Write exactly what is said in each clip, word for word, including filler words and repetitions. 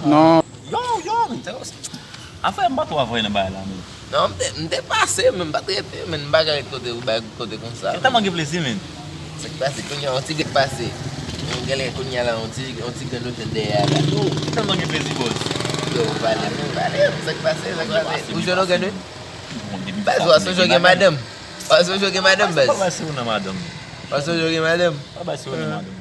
Non. Yo, yo, men, te- afè m pa twò avè nan bagay la, men. Non, m te, m te pase, men m pa t rete, men m pa ka ret kote ou bay kote konsa. Yo tèlman gen plezi, men. Sa k pase, kounye a, yon ti grenn pase. Yon grenn kounye a la, yon ti, yon ti grenn nou jwenn dèyè a la. Yo, yo tèlman gen plezi, bòs. Yo, pale, men pale, sa k pase, sa k pase. Ou jwenn yon grenn, wi? Bon, depi Baz, w a sonje w gen madanm. W a sonje w gen madanm, baz. Pa bay se ou nan madanm. W a sonje w gen madanm. Pa bay se ou nan madanm.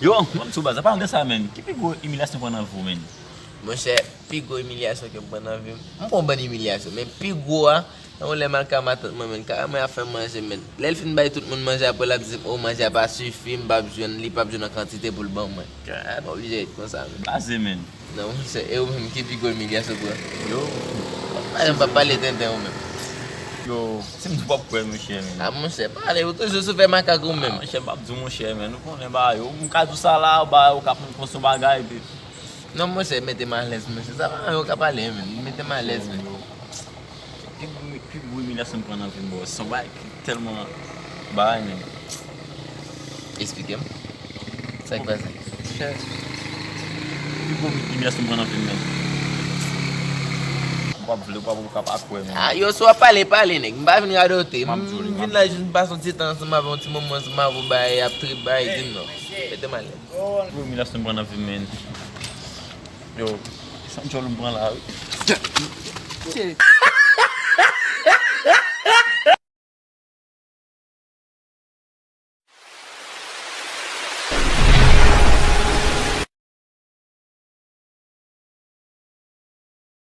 Yo, mwen sou baz, apa de sa, men. Ki pi gwo imilyasyon pran nan vi w, men? Monchè, pi gwo imilyasyon ke m pran nan vi m. M pran yon bann imilyasyon, men pi gwo a, nan yon lè m al ka matant mwen, men kare mwen ap fè m manje, men lè l fin bay tout moun manje, apre l ap di m, o, manje a pa sifi, m p ap jwenn, li p ap jwenn an kantite pou l ban mwen. M oblije ret konsa, men. Baze, men. Non, monchè, e ou menm, ki pi gwo imilyasyon w pran? Yo, Pale, m p ap pale tenten ou menm. yo, si m di w p ap kwè, monchè, men. A, monchè, pale, ou toujou sou fè makak ou menm. Monchè, m p ap di w, monchè, men. Nou konnen ba yo. M ka di w sa la, ba yo, k ap konsi yon bagay, epi Non, monchè, mete m alèz, monchè. Sa pa anyen ou ka pale, men. Mete m alèz, men. Pi gwo, pi gwo imilyasyon m pran nan vi m, bro. Se yon bagay ki tèlman bagay, men. Eksplike m. Sa k pase? Pi gwo imilyasyon m pran nan vi m, men. Ou p ap vle, ou p ap, ou p ap kwè, men. A, yo, si w ap pale, pale, nèg. M pa vin radote. M ap di w li, M m ap vin la jis pase yon ti tan ansanm avè w, yon ti moman ansanm avè w, bay ap trip, bay, di m non. Mete m alèz. Pi gwo imilyasyon m pran nan vi m, men. Yo, se yon djòl m pran la, wi. Cheri.